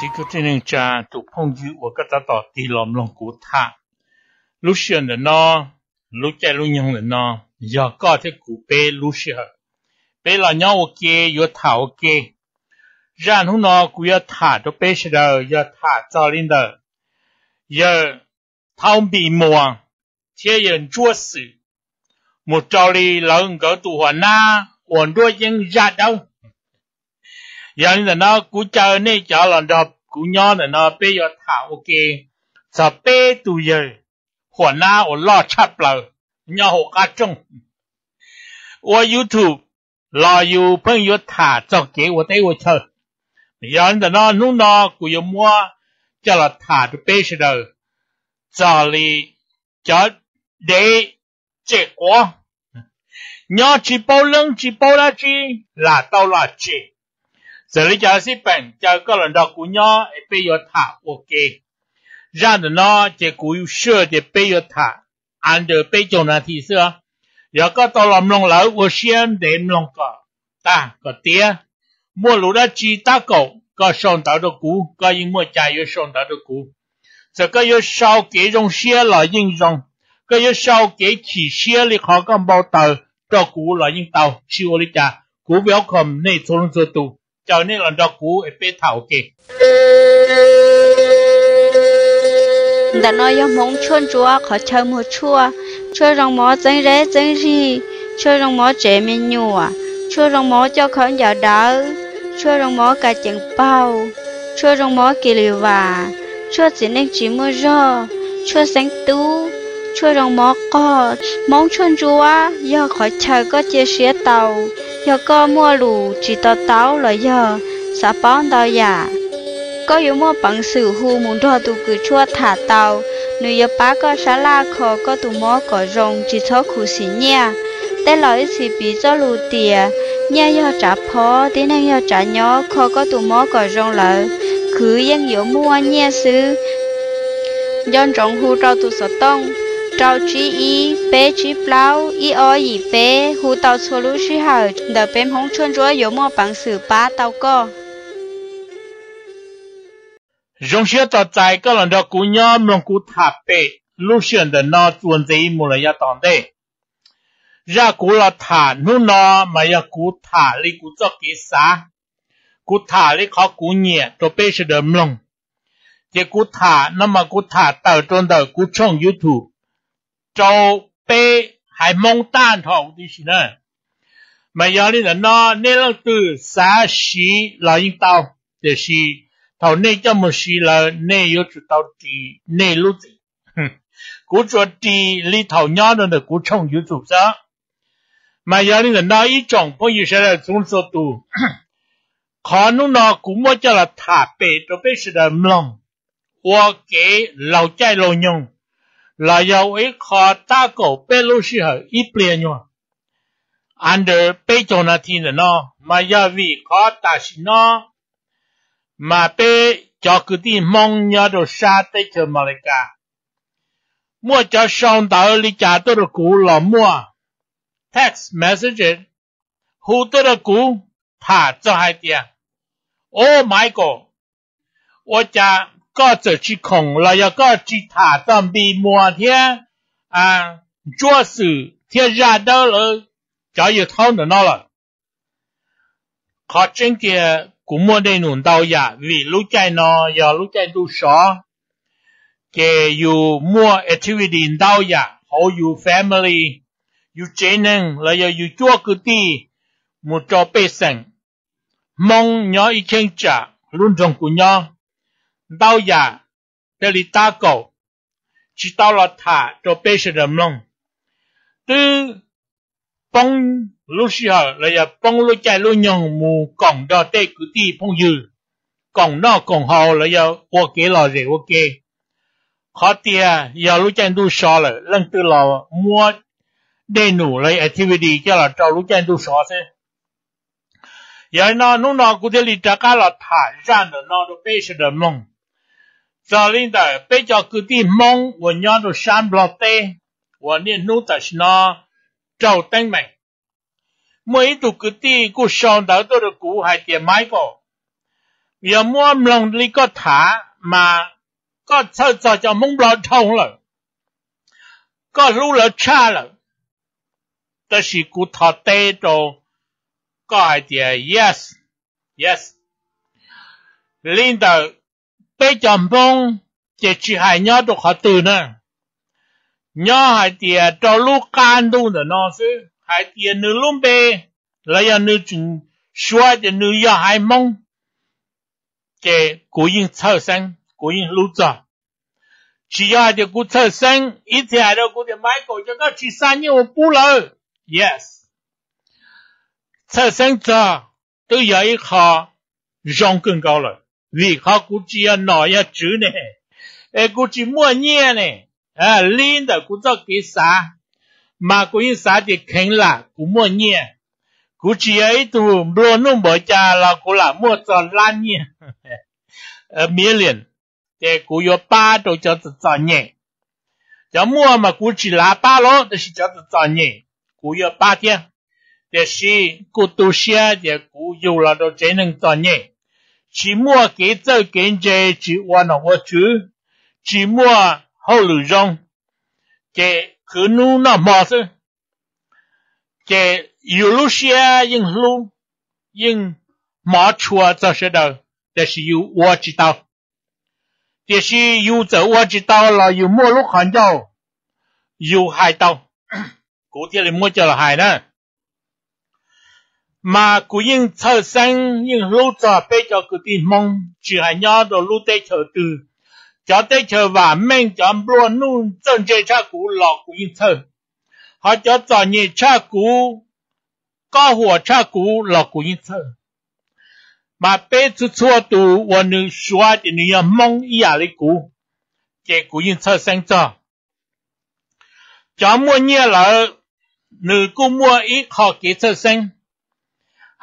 Kwv tij neej tsa, tus phooj ywg uas koj tab tom tig los mloog kuv tham lub sij hawm ntawm no, lub caij lub nyoog ntawm no, yog koj thiab kuv peb lub sij hawm. Peb los nyob ua ke, yuav tham ua ke. Zaj hnub no kuv yuav tham rau peb sawv daws yog tham txog li ntawm yawg Thaub Npis Muas thiab yawg Ntsuab Xwm mus rau li lawv nkawd tus huam nab uas nruab yeeb zaj dawb. Yog li ntawm no kuv caw nej cov los nrog kuv nyob ntawm no peb yuav tham ua ke txog peb tus yawg huam nab uas loj tshaj plaws nyob hauv qab rooj ua YouTube los yus pheej yuav tham txog kev ua teb ua chaw. Yog li ntawm no hnub no kuv yuav muab coj los tham rau peb sawv daws txog li cov dev tsem quav, nyob tsis paub leej tsis paub dab tsi, lam tau lam tsem. Txawm li cas xij peem caw koj los nrog kuv nyob es peb yuav tham ua ke. Zaj ntawm no ces kuv sure tias peb yuav tham under peb caug nas this xwb. Yog koj tau los mloog lawm ua siab ntev mloog kom tag kom tiav. Muaj lus dab tsi tab kaum koj sau ntawv rau kuv, koj yeej muaj cai yuav sau ntawv rau kuv. Txawm koj yuav sau kev zoo siab los yeej zoo, koj yuav sau kev chim siab li qhov koj npau taws rau kuv los yeej tau, tsis ua li cas. Kuv welcome nej txhua leej txhua tus, caw nej los nrog kuv es peb tham ua ke. Ntawm no yog hmoov tshuaj ntsuav qhov chaw muag tshuaj, tshuaj zoo mov txeeb zeb txeeb zig, tshuaj zoo mov tsev me nyuam, tshuaj zoo mov coj khaub ncaws dawb, tshuaj zoo mov ka ceev paug, tshuaj zoo mov kis lis vas, tshuaj txiv neej tsis muaj zog, tshuaj xeeb tub, tshuaj zoo mov qog. Hmoov tshuaj ntsuav yog qhov chaw koj cia siab tau, yog koj muaj lus tsis to taub los yog xav paub ntau yam, koj yuav muaj peev xwm hu mus nrog tus kws tshuaj tham tau. Nws yuav pab koj sab laj kho koj tus mob kom zoo tsis txhob khuv xim nyiaj. Tej laus ib txhis piv txoj lus tias nyiaj yog tsav phov, tib neeg yog tsav nyob, kho koj tus mob kom zoo lawm, khwv yeej yuav muaj nyiaj xwb. Nco ntsoov hu rau tus xov tooj rau tsib ib peb tsib plaub ib ob yim peb, hu tau txhua lub sij hawm ntawm peb hmoov tshuaj ntsuab yuav muaj peev xwm pab tau koj. Zoo siab tos txais koj los nrog kuv nyob mloog kuv tham pem lub sij hawm ntawm no txuas ntxiv mus los yav tom ntej. Zaj kuv los tham hnub no mas yog kuv tham li kuv txoj kev xav, kuv tham li qhov kuv nyiam rau peb sawv daws mloog. Ces kuv tham no mas kuv tham tawm rau ntawm kuv tshooj YouTube rau peb haiv Hmoob tag nrho huv tib si na. Mas yog li ntawm no nej leej twg xav siv los yeej tau, tiam sis thaum nej coj mus siv lawm nej yuav tsum tau ris nej lub txim. Kuv tsuas ris li thaum nyob rau ntawm kuv tshooj YouTube xwb. Mas yog li ntawm no ib tsoom phooj ywg sawv daws txhua txhua tus, qhov hnub no kuv muab coj los tham pem rau peb sawv daws mloog ua kev laug caij laug nyoog los yog ua ib qho tab kaum peb lub sij hawm ib pliag nyuag under peb caug nas this ntawm no, mas yog vim qhov tam sim no mas peb cov kwv tij Hmoob nyob rau sab teb chaws Amelikas muaj cov sau ntawv li cas tuaj rau kuv los muaj text message hu tuaj rau kuv tham txog hais tias, O Michael, ua cas koj txawm tsis khoom los yog koj tsis tham txog Npis Muas thiab Ntsuab Xwm thiab Zaj Dawb lawv cov yawg thaub ntawm no lawm? Qhov tseeb tiag kuv muaj dej num ntau yam vim lub caij no yog lub caij ntuj sov, ces yus muaj activity ntau yam hauv yus family, yus tsev neeg los yog yus cuab kwv tij mus rau pej xeem Hmoob nyob ib cheeb tsam lub nroog kuv nyob, ntau yam thiaj li tab kaum tsis tau los tham rau peb sawv daws mloog. Twb poob lub sij hawm los yog poob lub caij lub nyoog mus koom nrog tej kwv tij phooj ywg koom noj koom haus los yog ua kev lom zem ua ke. Qhov tiag yog lub caij ntuj sov lawm leej twg los muab dej num los yog activity coj los rau lub caij ntuj sov xwb. Yog li no hnub no kuv thiaj li rov qab los tham zaj ntawm no rau peb sawv daws mloog. Txog li ntawm peb cov kwv tij Hmoob uas nyob rau sab Nplog teb uas niaj hnub tam sim no raug teeb meem, muaj ib tug kwv tij kuj sau ntawv tuaj rau kuv hais tias, Michael, Yog muab mloog li koj tham mas koj txhawj txog cov Hmoob Nplog dhau lawm, koj hlub lawv tshaj lawm. Tab sis kuv thov teb rau koj hais tias yes, yes. Li ntawm peb cov Hmoob ces tsis hais nyob rau qhov twg na, nyob hais tias rau lub qab ntuj ntawm no xwb, hais tias nws lub npe los yog nws tseem suav tias nws yog haiv Hmoob, ces kuv yeej txhawj xeeb, kuv yeej hlub txog. Tsis yog hais tias kuv txhawj xeeb, ib txhia hais rau kuv tias Michael, cov koj tsis xa nyiaj mus pub lawv. Yes, txhawj xeeb txog twb yog ib qho zoo kawg nkaus lawm, vim qhov kuv tsis yog nom yog tswv ne, es kuv tsis muaj nyiaj ne. Li ntawm kuv txoj kev xav, mas kuv yeej xav tias kheev lam kuv muaj nyiaj. Kuv tsis yog ib tug nplua nuj npaum cas los kuv lam muaj txog lab nyiaj, million, ces kuv yuav pab rau cov txom txom nyem. Cov muaj mas kuv tsis lav pab lawm, tab sis cov txom txom nyem kuv yuav pab thiab. Tiam sis kuj tu siab tias kuv yug los rau tsev neeg txom nyem, tsis muaj kev txawj kev ntse, tsis ua nom ua tswv, tsis muaj hauj lwm zoo, ces khwv hnub noj hmo xwb. Ces yus lub siab yeej hlub, yeej hmov tshua txog sawv daws, tiam sis yus ua tsis tau. Tiam sis yus txawm ua tsis tau los yus muaj lub qhov ncauj, yus hais tau, kuv thiaj li muab coj los hais na. Mas kuv yeej txhawj xeeb yeej hlub txog peb cov kwv tij Hmoob, tsis hais nyob rau lub teb chaws twg, cov teb chaws vam meej, cov nplua nuj txawj ntse tshaj kuv los kuv yeej txhawj, ho cov txom nyem tshaj kuv, kob huam tshaj kuv los kuv yeej txhawj. Mas peb txhua txhua tus uas nws suav tias nws yog Hmoob ib yam li kuv, ces kuv yeej txhawj xeeb txog. Cov muaj nyiaj lawm, nws kuj muaj ib qho kev txhawj xeeb,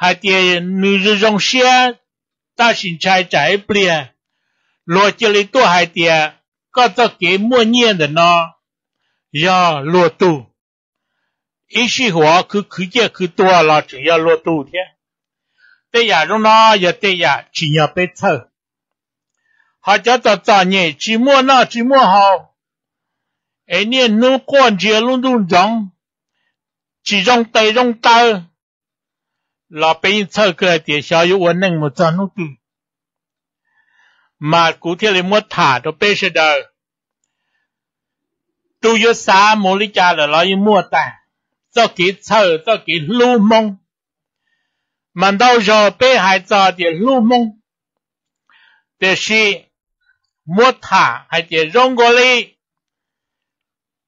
hais tias nws zoo zoo siab, tab sis ntshai tsam ib pliag luag cia li tuaj hais tias koj txoj kev muaj nyiaj ntawm no yog luag tug, ib sij huam khwv khwv ciaj khwv tuag los tseem yog luag tug thiab. Tej yam zoo no yog tej yam tsis yog peb txhawj. Ho cov txom txom nyem tsis muaj noj tsis muaj haus, es niaj hnub quaj ntsia lub ntuj ntsoov, tsis zoo tes zoo taw, los peb yeej txhawj kawg hais tias xyov yuav ua neej mus txog hnub twg. Mas kuv thiaj li muab tham rau peb sawv daws. Tus yuav xav mus li cas lawm los yeej muaj tas, txoj kev txhawj, txoj kev hlub Hmoob. Mas ntau zaus peb hais txog tias hlub Hmoob, tiam sis muab tham hais tias zoo nkaus li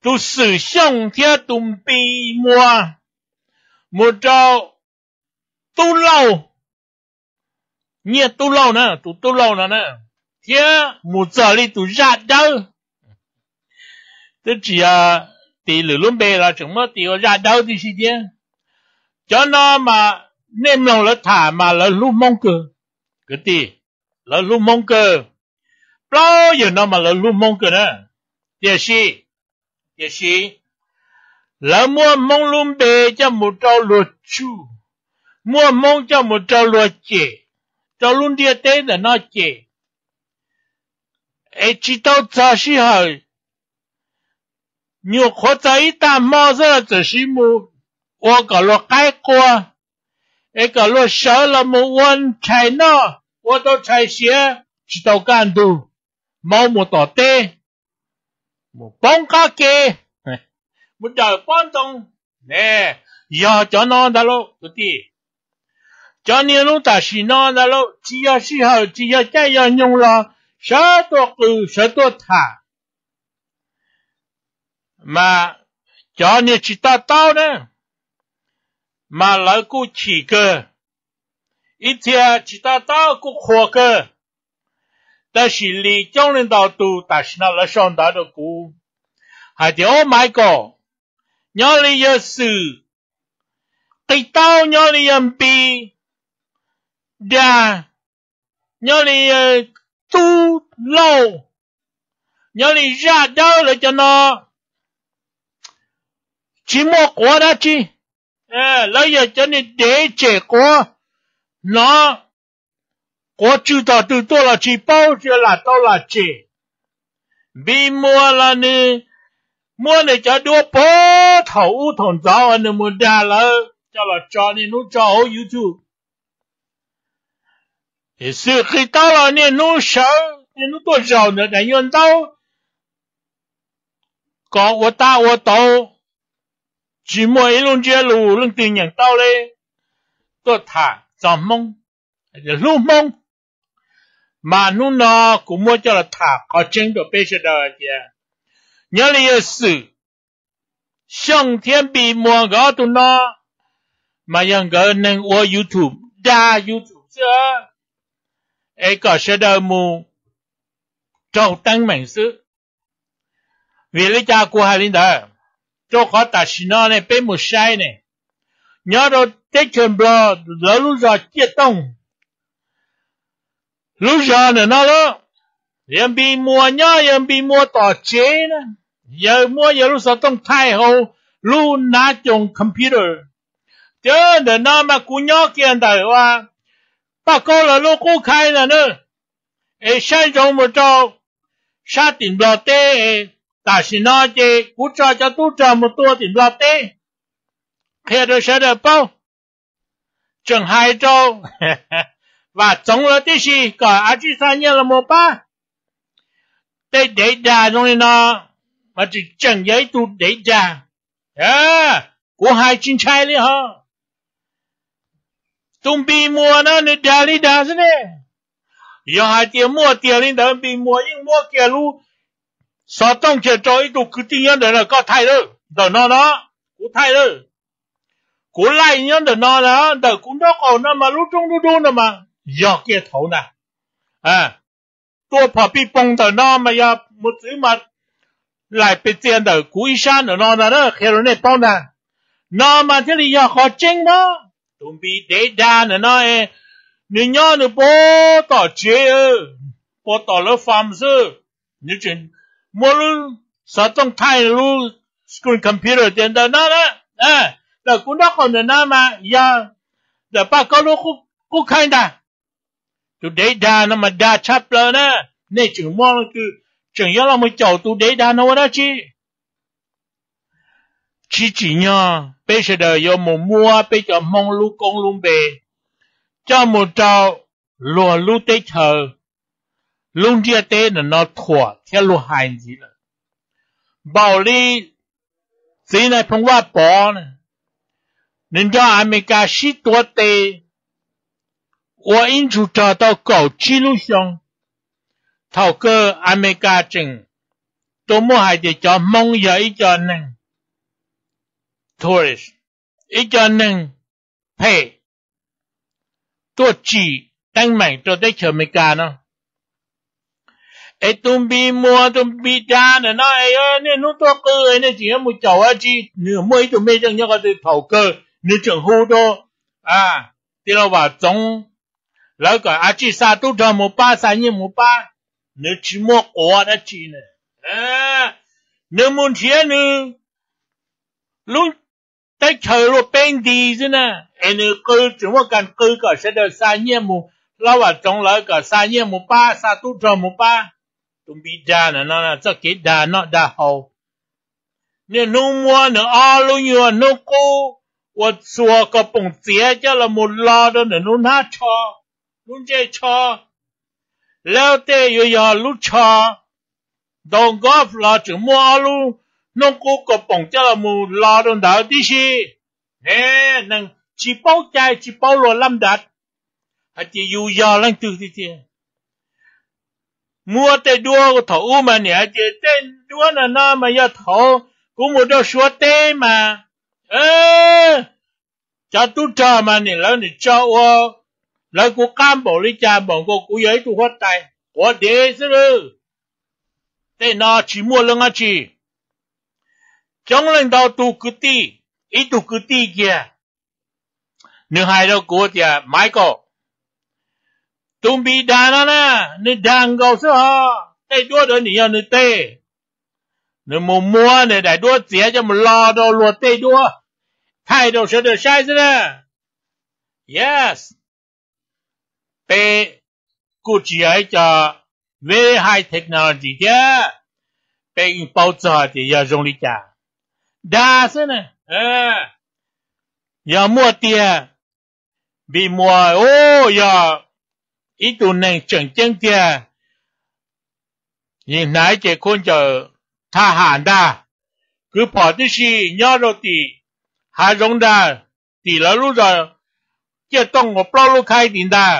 tus Xwm Xyooj thiab tus Npis Muas mus rau Tub Lauj, Nyiaj Tub Lauj na, tus Tub Lauj no na, thiab mus txog li tus Zaj Dawb, twb tsis yog tis lwm lub npe los tseem muab tis ua Zaj Dawb tib si thiab. Cov no mas nej mloog lawv tham mas lawv hlub Hmoob kawg, kwv tij, lawv hlub Hmoob kawg. Plaub yawg no mas lawv hlub Hmoob kawg na. Tiam sis, tiam sis lawv muab Hmoob lub npe coj mus rau luag tsuj, muab Hmoob coj mus rau luag cem, rau lub ntiaj teb ntawm no cem, es tsis tau txog sij hawm, nyuam qhuav txog ib tag hmo xwb los txawm siv mus ua kom luag qaib qua, es kom luag sawv los mus ua tshais noj, ua tau tshais siav tsis tau kaj ntug, maub mus tom teb, mus poob qab ke, mus dawm pob ntoo. Ne, yog cov no ntag lauj kwv tij. Cov niag hnub tam sim no ntag lauj, tsis yog sij hawm, tsis yog caij yog nyoog los sawv tuaj qw sawv tuaj tham. Mas cov niag tsis to taub na, mas lawv kuj chim kawg, ib txhia tsis to taub kuj qhuas kawg. Tab sis li coob leej ntau tus tam sim no lawv sau ntawv rau kuv hais tias, Ob, Michael, nyob li yawg Xwm, Qis Taub, nyob li yawg Npis, Dag, nyob li Tub Lauj, nyob li Zaj Dawb, lawv cov no tsis muaj quav dab tsi. Lawv yog cov niag dev tsem quav, hnov Ua tswj tom twg tuaj los tsis paub, tsis lam tau lam tsem. Npis Muas los nws muab nws cov duab puag thaum ub thaum ntxov uas nws mus dag lawv coj los tso niaj hnub tso hauv YouTube. Xwm qis taub los niaj hnub sawv niaj hnub tuaj zaum ntawm daim nyuag ntaub, kom ua tab ua tauv, tsis muaj ib lub ntsiab lus leej twg nyeem tau li, tuaj tham txog Hmoob, hlub Hmoob. Mas hnub no kuv muab coj los tham qhov tseeb rau peb sawv daws hais tias, nyob li yawg Xwm Xyooj thiab Npis Muas nkawd ob tug no, mas yog nkawd neeg ua YouTube, dag YouTube xwb, es kom sawv daws mus raug teeb meem xwb. Vim li cas kuv hais li ntawd? Rau qhov tam sim no ne peb mus saib ne, nyob rau teb chaws Nplog lawv lub zos Ciaj Tooj, lub zos ntawm no lawm, yawg Npis Muas nyob, yawg Npis Muas tom tsev na, yawg muab yawg lub xov tooj thaij hauv lub nav coos computer. Ces ntawm no mas kuv nyob kiag ntawm ua Paj Kaub lawv lub qub khaib ntawd na, es saib ntsoov mus rau sab tim Nplog teb. Tam sim no ces kuv tso cov tub rog mus tua tim Nplog teb, qhia rau sawv daws paub. Tseem hais rau Vam Txoov lawv tib si kom a tsij xa nyiaj los mus pab. Tej dev dag zoo li no mas tseem tseem yog ib tug dev dag. Kuv hais tsis ntshai li hos. Tus Npis Muas no nws dag li dag xwb ne. Yog hais tias muaj tiag li ntawd Npis Muas yeej muab kiag lub xov tooj kiag rau ib tug kwv tij nyob ntawm no, koj thaij lawm, ntawm no no, kuv thaij lawm. Kuv laij nyob ntawm no na, ntawm kuv nraub qaum no mas lub roob dub dub no mas yog kiag thaum ntag. Tua phom pij poog ntawm no mas yog mus txwv mas laim pes txias ntawm kuv ib sab ntawm no ntag na, qhia rau nej paub ntag. No mas thiaj li yog qhov tseeb mas. Tus Npis dev dag ntawm no, nws nyob nws puag tom tsev, puag tom lawv farm xwb. Nws tseem muab lub xov tooj thaij lub screen computer tias ntawm no na, ntawm kuv nraub qaum ntawm no mas yog ntawm Paj Kaub lub qub khaib ntag. Tus dev dag no mas dag tshaj plaws na. Nej tseem muaj leej twg tseem yuav los mus caum tus dev dag no ua dab tsi? Tsis tsim nyog peb sawv daws yuav mus muab peb cov Hmoob lub koob lub npe coj mus rau luag lub teb chaws, lub ntiaj teb ntawm no thuam thiab luag hais ntxiv lawm. Npaum li txiv Nais Phoo Vaj Pov, nws nrog Amelikas sib tuav tes ua ib ntsug rog tau kaum tsib lub xyoo. Thaum kawg Amelikas tseem tuaj muab hais tias cov Hmoob yog ib co neeg tourist, ib co neeg phem tuaj tsim teeb meem rau teb chaws Amelikas no. Es tus Npis Muas tus Npis dag ntawm no es niaj hnub tuaj qw es nej tseem yuav mus caum dab tsi? Nws muaj ib tug mej zeej nyob qhov twg? Thaum kawg nws tseem hu rau tij laug Vam Txoov lawv kom a tsij xa tub rog mus pab, xa nyiaj mus pab. Nws tsis muaj quav dab tsi na. Nws mus nrhiav nws lub teb chaws luag peb nti xwb na, es nws qw tseem muaj kas qw kom sawv daws xa nyiaj mus, hlob Vam Txoov lawv kom xa nyiaj mus pab, xa tub rog mus pab. Tus Npis dag ntawm no txoj kev dag noj dag haus. Niaj hnub muab nws ob lub nyuag hnub qub ua txhua kaus poom txiav coj los mus lo rau ntawm lub hnab tsho, lub ntsej tsho, lawv tej yuav yog lub tsho ntaus golf los tseem muaj ob lub hnub qub kaus poom coj los mus lo rau ntawd tib si. Neeg tsis paub cai tsis paub luag laj ntav, hais tias yus yog leej twg tiag tiag. Muab tej duab thaum ub mas niam hais tias tej duab no no mas yog thaum kuv mus rau Suav teb mas cov tub rog mas niam lawv niam tso ua, lawv kuv qab npaum li cas npaum nkaus kuv yog ib tug huab tais quav dev xwb lawm. Tej no tsis muaj leej dab tsi. Coob leej ntau tus kwv tij, ib tug kwv tij kiag, nws hais rau kuv tias, Michael, tus Npis dag no na, nws dag nkaus xwb hos, tej duab ntawd nws yog nws tej. Nws mus muab nws daim duab txiav coj mus lo rau luag tej duab, thaij rau sawv daws saib xwb na. Yes, peb kuj tsis yog ib co very high technology thiab, peb yeej paub txog tias yog zoo li cas. Dag xwb na. Yog muaj tiag, Npis Muas yog ib tug neeg tseem ceeb tiag. Yeej hnav cev khuab ncaws thaj ham ntag, kwv phom tib si nyob rau tim hav zoov ntag, tim lawv lub zos Ciaj Tooj uas plaub lub khaib tim ntag.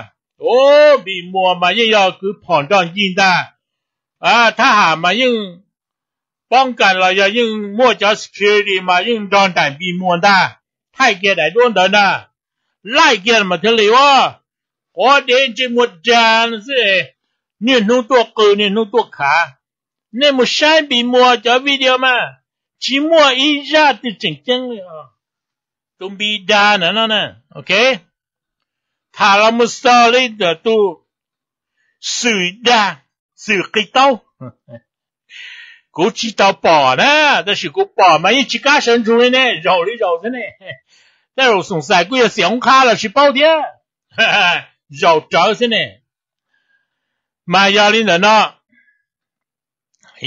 Npis Muas mas yeej yog kwv phom nrog ncig ntag. Thaj ham mas yeej poob kas los yog yeej muaj cov security mas yeej nrog nraim Npis Muas ntag, thaij kiag daim duab ntawd ntag, laij kiag mas thiaj li ua quav dev ntsej muag dag xwb. Niaj hnub tuaj qw niaj hnub tuaj khav. Nej mus saib Npis Muas cov video mas tsis muaj ib zaj twg tseem ceeb li. Tus Npis Dag ntawm no na, ok, tham los mus xaus li ntawm tus Xwm Dag, Xwm Qis Taub. Kuv tsis tau pom na, tab sis kuv pom mas yeej tsis kam sawv ntsug li ne, zaum li zaum xwb ne. Tej zaum xoom xais kuj yog xiam oob qhab los tsis paub thiab, zaum rawv xwb ne. Mas yog li ntawm no,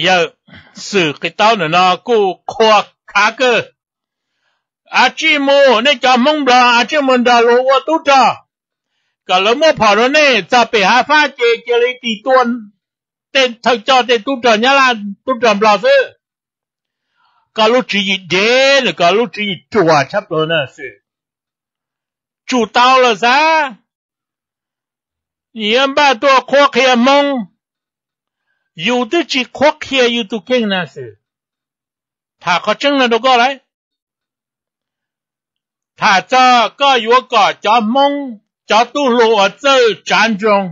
yawg Xwm Qis Taub ntawm no kuj qhuas khav kawg. A tsij mus, nej cov Hmoob Nplog a tsij mus nrog luag ua tub rog, kom lawv muab phom rau nej txog pem hav fab ces cia li tig tua tej thawj coj tej tub rog Nyab Laj tub rog Nplog xwb. Koj lub tswv yim dev na, koj lub tswv yim ruam tshaj plaws na Xwm. Tsum tau lawm xav, yuav npaj tuaj qhuab qhia Hmoob, yus twb tsis qhuab qhia yus tus kheej na Xwm. Tham qhov tseeb no rau koj lauj. Tham txog koj yuav kom cov Hmoob, cov tub hluas uas txawj tsav nroog,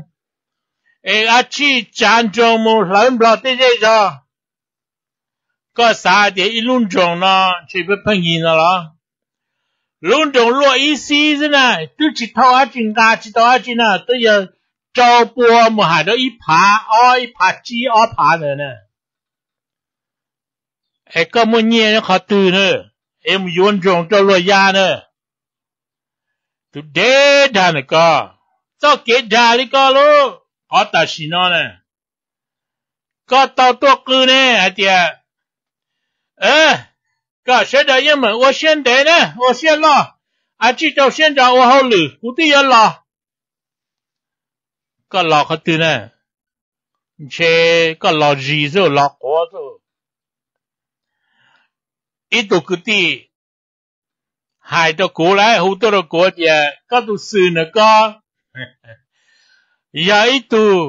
es a tsij tsav nroog mus hlawv Nplog tej zej zog. Koj xav tias ib lub nroog no ntshe pheej pheej yig no los? Lub nroog luaj ib xib xwb na, twb tsis thauj dab tsi, nqa tsis tau dab tsi na, twb yog rau pua mus hais rau ib phav ob, ib phav tsib ob phav ntawd na. Es koj muaj nyiaj nyob qhov twg na, es mus yuav nroog rau luag ya na? Tus dev dag ntawm koj, txoj kev dag li koj lauj, qhov tam sim no na, koj tau tuaj qw ne hais tias, koj sawv daws yeej meem ua siab ntev na, ua siab loj, a tsij rau siab ntso ua hauj lwm, kuv twb yuav los. Koj los qhov twg na? Ntshe koj los zis xwb, los quav xwb. Ib tug kwv tij hais rau kuv lawm, hu tuaj rau kuv tias koj tus Xwm na koj yog ib tug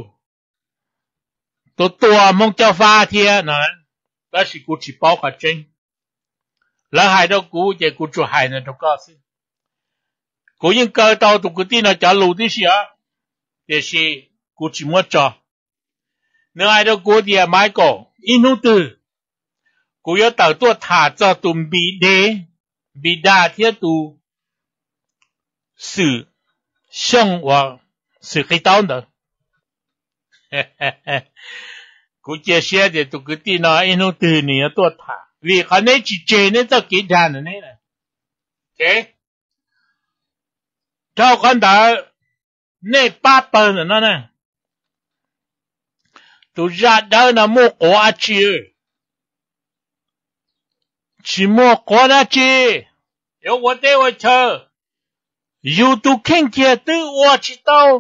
tus tua Hmoob Cob Fab thiab no, tab sis kuv tsis paub qhov tseeb. Lawv hais rau kuv ces kuv tsuas hais ntawd rau koj xwb. Kuv yeej kaw tau tus kwv tij no cov lus tib si os, tiam sis kuv tsis muab tso. Nws hais rau kuv tias, Michael, ib hnub twg kuv yuav tawm tuaj tham txog tus Npis Dev, Npis Dag thiab tus Xwm Xyooj uas Xwm Qis Taub ntawd. Kuv cia siab tias tus kwv tij no ib hnub twg nws yuav tuaj tham, vim qhov neb tsis tseg neb txoj kev dag ntawm neb. Dhau qhov ntawd, nej pab pawg ntawm no na, tus zaj dawb no muaj quav dab tsi? Tsis muaj quav dab tsi. Yuav ua teb ua chaw, yus tus kheej kiag twb ua tsis tau.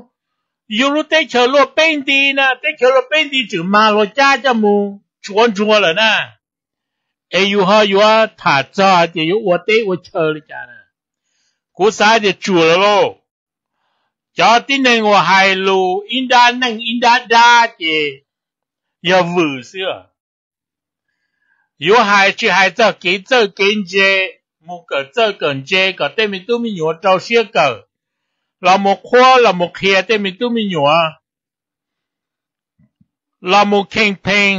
Yus lub teb chaws luaj peb nti na, teb chaws luaj peb nti tseem mag luag cab coj mus tshuav ntsuag lawm na, es yus ho yuav tham txog hais tias yuav ua teb ua chaw li cas na? Kuv xav tias tsuam lawm lauj. Cov tib neeg uas hais lus ib nrab neej ib nrab dab ces yog vwm xwb. Yuav hais tsis hais txog kev txawj kev ntse, mus kawm txawj kawm ntse kom tej me tub me nyuam rau siab kawm, los mus qhuab los mus qhia tej me tub me nyuam, los mus campaign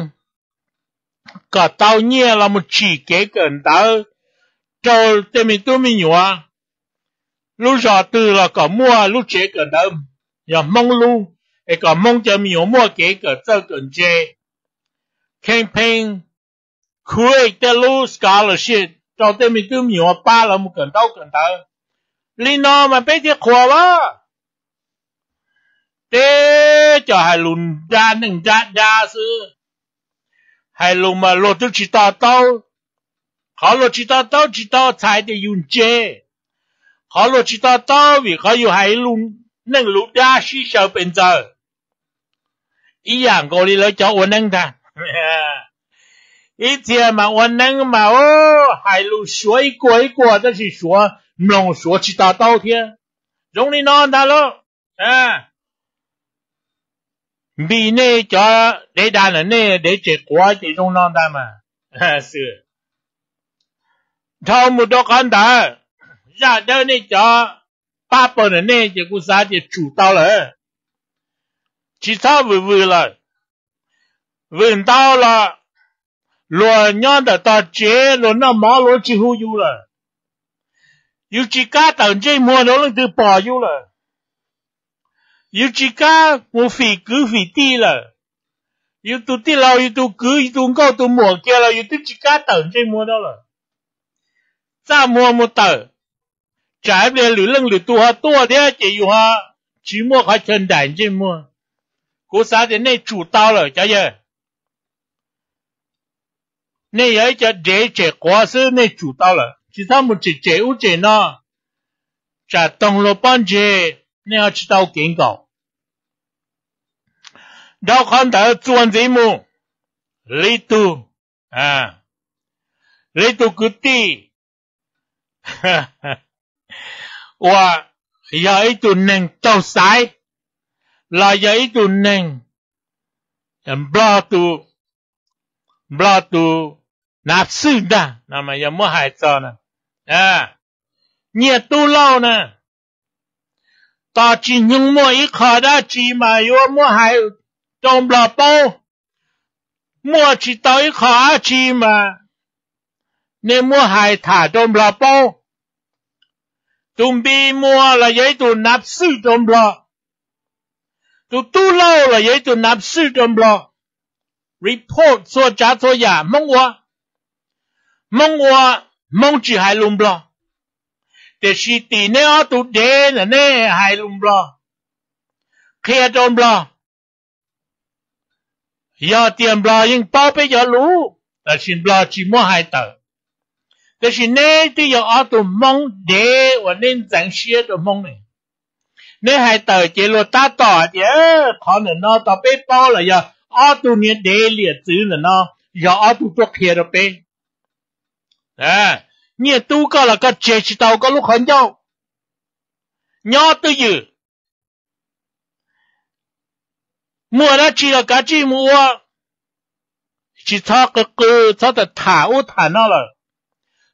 kom tau nyiaj los mus tsim kev kawm ntawv rau tej me tub me nyuam. Lub zos twg los kom muaj lub tsev kawm ntawv yog Hmoob lub, es kom Hmoob cov me nyuam muaj kev kawm txawj kawm ntse. Campaign create tej lub scholarship rau tej me tub me nyuam pab los mus kawm ntaub kawm ntawv. Li no mas peb thiaj qhuas as. Peb cov hais lus nrab neej nrab dab xwb, hais lus mas luag twb tsis to taub. Qhov luag tsis to taub tsis tau txhais tias yus ntse, qhov luag tsis to taub vim qhov yus hais lus neej lus dab sib xyaw pes ntxaws. Ib yam nkaus li lawv cov ua neeb ntag. Ib txhia mas ua neeb mas hais lus suav ib kuag ib kuag tab sis suav mloog suav tsis to taub thiab. Zoo li no ntag lauj. Npis nej cov dev dag ntawm nej dev tsem quav ces zoo no ntag mas. Xwb dhau mus rau qhov ntawd, zaj dawb nej cov pab pawg ntawm nej ces kuv xav tias tsum tau lawm. Tsis txhob vwm vwm lawm. Vwm ntau los luag nyob ntawm tog tsev luag noj mov luag tsis hu yus lawm. Yus tsis kam tawm ntsej muag rau leej twg pom yus lawm. Yus tsis kam mus fim kwv fim tij lawm. Yus tus tij laug yus tus kwv yus tus nkauj tus muam kiag los yus twb tsis kam tawm ntsej muag rau lawm. Txaj muag mus tawm, tsam ib pliag lwm leej lwm tus ho tuaj thiab ces yus ho tsis muaj qhov chaw nraim ntsej muag. Kuv xav tias nej tsum tau lawm cov yawg. Nej yog ib co dev tsem quav xwb nej tsum tau lawm, tsis txhob mus tsem tsem ub tsem no, tsam toog luag pob ntseg nej ho tsis tau kev nkaum. Dhau qhov ntawd txuas ntxiv mus, li tug, li tug kwv tij uas yog ib tug neeg raug xaiv los yog ib tug neeg nplog tus, nplog tus nav xwj ntag no mas yog muab hais txog na, Nyiaj Tub Lauj na, tos tsis nyog muaj ib qho dab tsi mas yuav muab hais rau nplog paub. Muaj tsis tau ib qho dab tsi mas nej muab hais tham rau nplog paub. Tus Npis Muas los yog ib tug nav xwj rau nplog. Tus Tub Lauj los yog ib tug nav xwj rau nplog. Report txhua tsav txhua yam Hmoob ua. Hmoob ua, Hmoob tsis hais lus nplog. Tiam sis tim neb ob tug dev ntawm nej hais lus nplog, qhia rau nplog. Yog tias nplog yeej paub peb cov lus, tab sis nplog tsis muab hais tawm. Tab sis neb twb yog ob tug Hmoob dev uas neb ntxeev siab rau Hmoob ne. Neb hais tawm ces luag tab tom hais tias qhov ntawm no tau peb paub los yog ob tug niag dev liam txwv ntawm no yog ob tug tuaj qhia rau peb. Nyiaj Tub, koj los koj tseg tsis tau koj lub qhov ncauj. Nyob twj ywm, muaj dab tsi los kav tsij mus ua, tsis txhob qw qw txhob tham ub tham no lawm.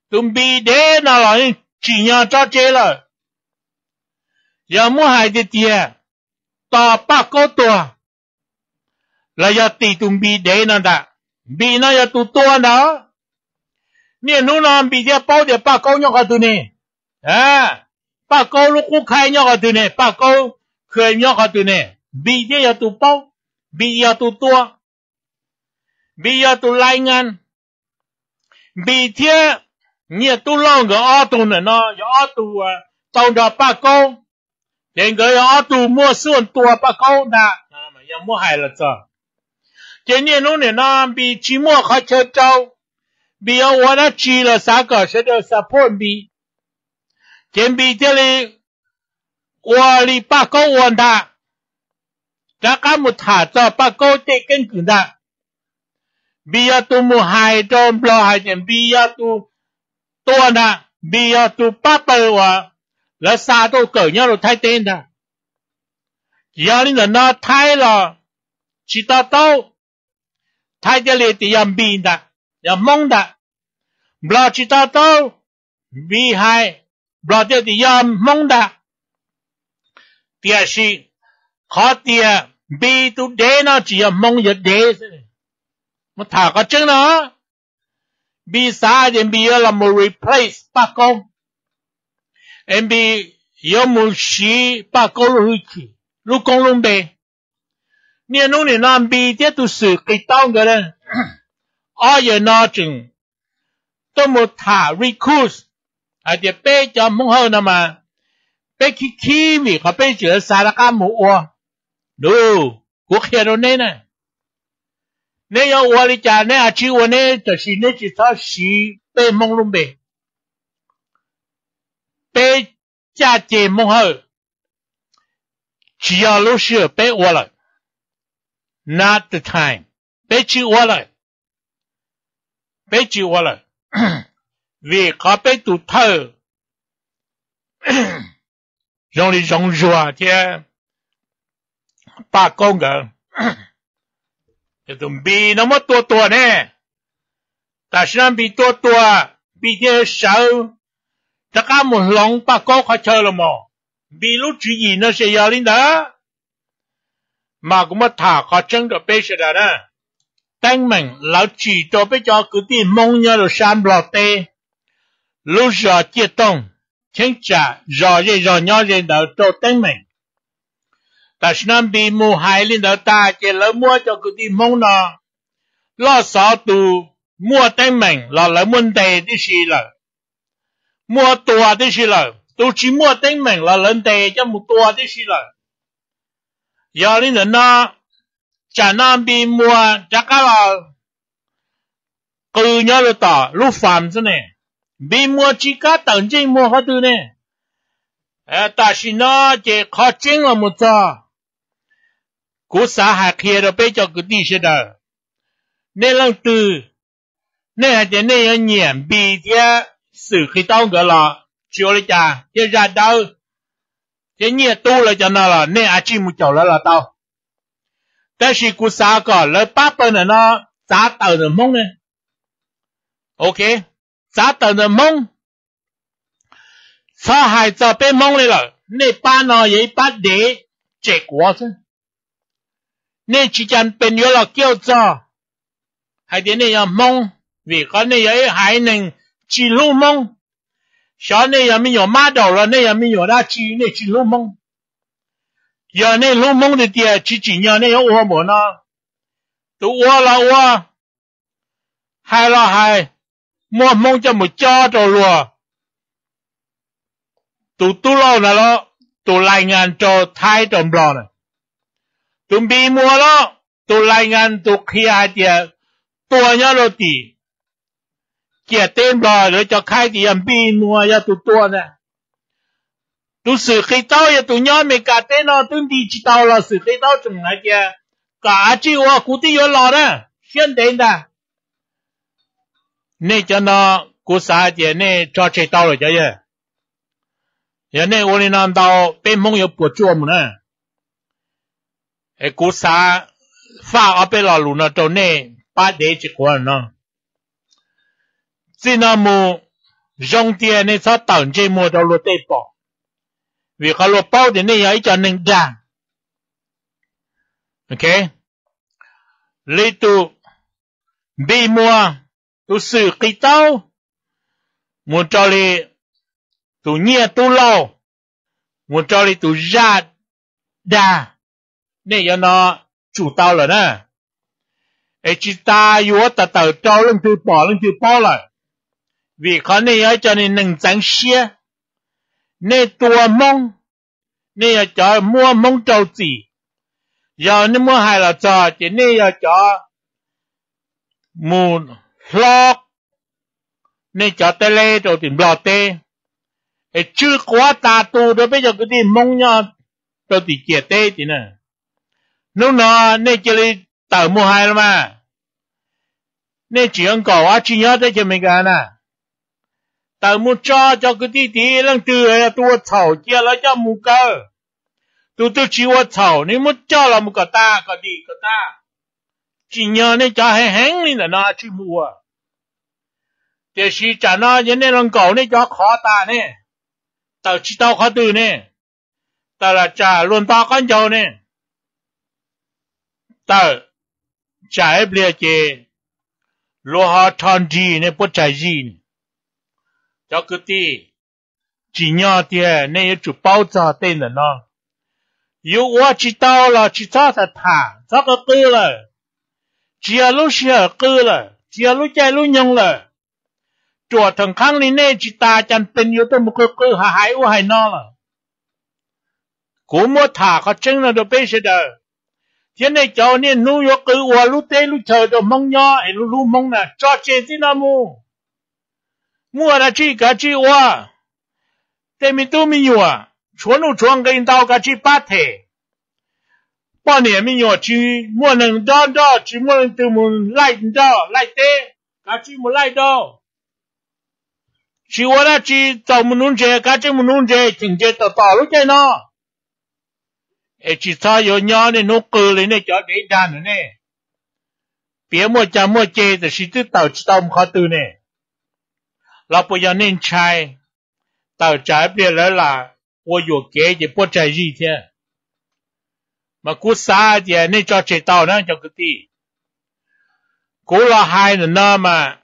Tus Npis dev no los yeej tsim nyog tso tseg lawm. Yog muab hais tiag tiag, tos Paj Kaub tuag los yog tim tus Npis dev no ntag. Npis no yog tus tua ntag. Niaj hnub no Npis thiaj paub tias Paj Kaub nyob qhov twg ne. Paj Kaub lub qub khaib nyob qhov twg ne, Paj Kaub khw nyob qhov twg ne. Npis thiaj yog tus paub, Npis yog tus tua, Npis yog tus lai ngan. Npis thiab Nyiaj Tub Lauj nkawd ob tug ntawm no yog ob tug tau nrog Paj Kaub, ces nkawd yog ob tug muaj xuaj tua Paj Kaub ntag. Yog muab hais los txog, ces niaj hnub nim no Npis tsis muaj qhov chaw rau, Npis yuav ua dab tsi los xav kom sawv daws support Npis, ces Npis thiaj li ua li Paj Kaub ua ntag, rov qab mus tham txog Paj Kaub tej keeb kwm ntag. Npis yog tus mus hais rau nplog hais tias Npis yog tus tua ntag, Npis yog tus pab pawg uas lawv xa tuaj kawm nyob rau Thaib teb ntag. Yog li ntawm no Thaib los tsis to taub, Thaib thiaj li tias yog Npis ntag, yog Hmoob ntag. Nplog tsis to taub, Npis hais, nplog thiaj tias yog Hmoob ntag. Tiam sis qhov tias Npis tus dev no tsis yog Hmoob, yog dev xwb. Mus tham qhov tseeb no, Npis xav tias Npis yuav los mus replace Paj Kaub, es Npis yuav mus siv Paj Kaub lub hwj chim, lub koob lub npe. Niaj hnub nim no Npis thiab tus xwm Qis Taub nkawd ob yawg no tseem tuaj mus tham recruit hais tias peb cov Hmoob Hawj no mas peb khib khib vim qhov peb tseem xav rov qab mus ua Nub, kuv qhia rau neb na, neb yuav ua li cas neb ua tsis ua neb, tab sis neb tsis txhob siv peb Hmoob lub npe. Peb caj ces Hmoob Hawj, tsis yog lub sij hawm peb ua lawm. Not the time. Peb tsis ua lawm. Peb tsis ua lawm. Vim qhov peb tus thawj zoo li Zoov Zuag thiab Paj Kaub nkawd, tus Npis no muab tua tuag ne. Tam sim no Npis tua tuag, Npis thiaj sawv rov qab mus hloov Paj Kaub qhov chaw los mas. Npis lub tswv yim no ces yog li ntawd. Mas kuv muab tham qhov tseeb rau peb sawv daws na. Teeb meem lawv tsim rau peb cov kwv tij Hmoob nyob rau sab Nplog teb, lub zos Ciaj Tooj, cheeb tsam zos zej zos nyob ze ntawd rau teeb meem. Tam sim no Npis mus hais li ntawd tag ces lawv muab cov kwv tij Hmoob no loj xov tus muaj teeb meem los lawv muab ntes tib si lawm, muab tua tib si lawm, tus tsis muaj teeb meem los lawv ntes coj mus tua tib si lawm. Yog li ntawm no, tsam no Npis muas rov qab los qw nyob rau tom lub fam xwb ne. Npis muas tsis kam tawm ntsej muag qhov twg ne. Tam sim no ces qhov tseeb los mus txog, kuv xav hais qhia rau peb cov kwv tij sawv daws, nej leej twg, nej hais tias nej yuav nyiam Npis thiab Xwm Qhis Taub nkawd los tsis ua li cas, thiab Zaj Dawb thiab Nyiaj Tub lawv cov no los nej ua tsis mus caum lawv los tau. Tab sis kuv xav kom lawv pab pawg ntawm no txav tawm ntawm Hmoob ne. Ok, txav tawm ntawm Hmoob. Txhob hais txog peb Hmoob li lawm, nej pab no yog ib pab dev tsem quav xwb. Nej tsis cam pes yuav los kiaj txog hais tias nej yog Hmoob, vim qhov nej yog ib haiv neeg tsis hlub Hmoob. Xyov nej yog me nyuam mab daum los nej yog me nyuam dab tsi, nej tsis hlub Hmoob. Yog nej hlub Hmoob tiag tiag tsis tsim nyog nej yuav ua npaum no. Tus ua los ua, hais los hais, muab Hmoob coj mus cob rau luag. Tus tub lauj na los, tus lais ngas rau Thaib rau Nplog na. Tus Npis Muas los, tus lais ngas tus qhia hais tias tua nyob rau tim ciam teb Nplog, lawv cov khaib tias yog Npis Muas yog tus tua ntag. Tus Xwm Qhis Taub yog tus nyob Amelikas teb no twb nti tsis tau los Xwm Qhis Taub tseem hais tias kom ua tsis ua kuv twb yuav los na, siab ntev ntag. Nej cov no kuv xav hais tias nej tso tseg tau lawm cov yawg. Yog nej ua li no ntau peb Hmoob yuav puas tsuaj mus na. Es kuv xav faj ob peb lo lus no rau nej pab dev tsis quav no. Txij no mus zoo tiag nej txhob tawm ntsej muag rau luag tej pom, vim qhov luag paub tias nej yog ib co neeg dag. Ok, li tus Npis Muas, tus Xwm Qhis Taub, mus rau li tus Nyiaj Tub Lauj, mus rau li tus Zaj Dag, nej yuav no tsum tau lawm na. Es tsis tas yuav tawm tawm rau leej twg pom leej twg paub lawm, vim qhov nej yog ib co neeg ntxeev siab. Nej tua Hmoob, nej yog cov muab Hmoob rau txim. Yog nej muab hais los txog ces nej yog cov mus hlob nej cov teb leb rau tim Nplog teb, es tsw quav tas tus rau peb cov kwv tij Hmoob nyob rau tim ciam teb tim na. Hnub no nej cia li tawm mus hais los mas, nej tsis yuav nkaum dab tsi nyob teb chaws Amelikas na. Tawm mus tso cov kwv tij tid, leej twg yog tus ua txhaum cia lawv coj mus kaw. Tus twg tsis ua txhaum nej muab coj los mus kom tas kom dim kom tas. Tsim nyog nej cov heev heev li ntawm no tsis mus ua. Tiam sis tsam no ces nej los nkaum nej cov qhov tas ne, tawm tsis tau qhov twg ne, tawm lam tsam luag nto qab ncaug ne, tawm tsam ib pliag ces luag ho rho nrig nej puab tsaig zis. Cov kwv tij, tsim nyog tiag nej yuav tsum paub txog tej ntawm no. Yus ua tsis tau los tsis txhob tham tham, txhob qw qw lawm. Tsis yog lub sij hawm qw lawm, tsis yog lub caij lub nyoog lawm. Ruam theem qhaab li nej tsis tas cas pes yuav tuaj mus qw qw hais hais ub hais no lawm. Kuv muab tham qhov tseeb no rau peb sawv daws. thiab nej cov niaj hnub yuav qw ua lub teb lub chaw rau Hmoob nyob es hlub hlub Hmoob na, tso tseg txij no mus. Muaj dab tsi kav tsij ua. Tej me tub me nyuam tshuav nuj tshuav nqi ntau kav tsij pab them. Poj niam me nyuam tsis muaj neeg nrog nroj, tsis muaj leej twg mus laij nroj laij teb, kav tsij mus laij rau. Tsis ua dab tsi, txaus mus nuv ntses kav tsij mus nuv ntses, cheem ntses tom tom lub caij no. Es tsis txhob yuav nyob niaj hnub qw li nej cov dev dag ntawm nej. Piav muaj cag muaj ceg tab sis twb tawm tsis tau mus qhov twg ne. Los puas yog nej ntshai, tawm tsam ib pliag lawv lam ua yuam kev ces puab tsai zij thiab. Mas kuv xav tias nej tso tseg tau na cov kwv tij. Kuv los hais ntawm no mas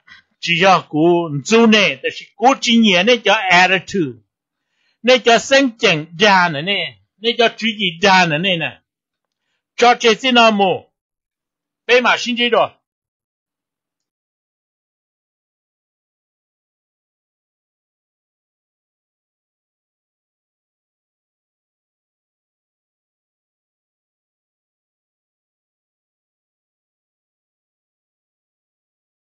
tsis yog kuv ntxub nej tab sis kuv tsis nyiam nej cov attitude, nej cov xeeb ceem dag ntawm nej, nej cov tswv yim dag ntawm nej na. Tso tseg txij no mus, peb mam sib ntsib dua.